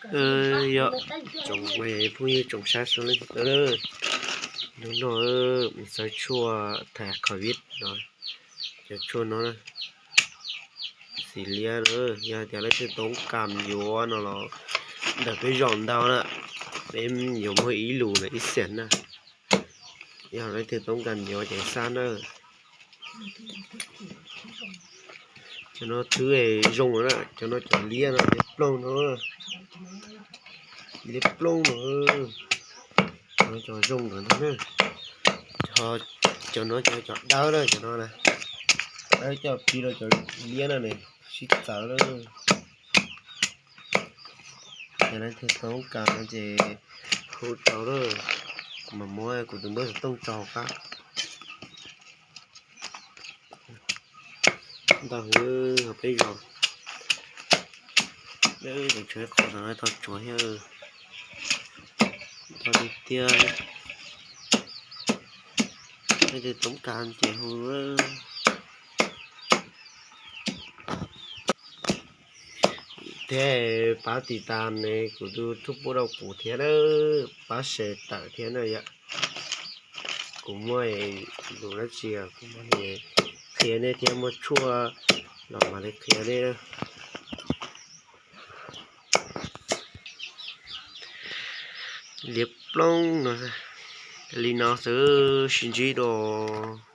Yog tsoom phooj ywg tsoom saib sawv daws, hnub no mus xawv tshuaj thais COVID no, cov tshuaj no xim liab na, yog tias leej twg toob kas yuav no los ntawm peb zos ntau na, peb yuav muag ib lus na ib xees na. Yog leej twg toob kas yuav ces xa na. Cov no twb zoo na, cov no cov liab no liab ploog no, liab ploog no, cov zoo no na. Cov no cov dawb na, cov no na, dawb coj plig rau cov liab no ne, sib txawv lawm. Yog leej twg toob kas no ces hu rau lawm, kuv mam muab kuv tus npawb xov tooj tso hauv qab. Ntau heev hauv peb zos, peb tseem tshuav ib qho ntawm no tau tsuav thiab, ntau tiag tiag. Leej twg toob kas ces hu. Thiab pab tiv tas ne kuv tus thuj pub rau kuv thiab na, pab share tawm thiab na yom. Kuv muaj lus dab tsi kuv mam li qhia nej thiab, muaj tshuaj los mam li qhia nej na. Liab ploog no, li no xwb, sib ntsib dua.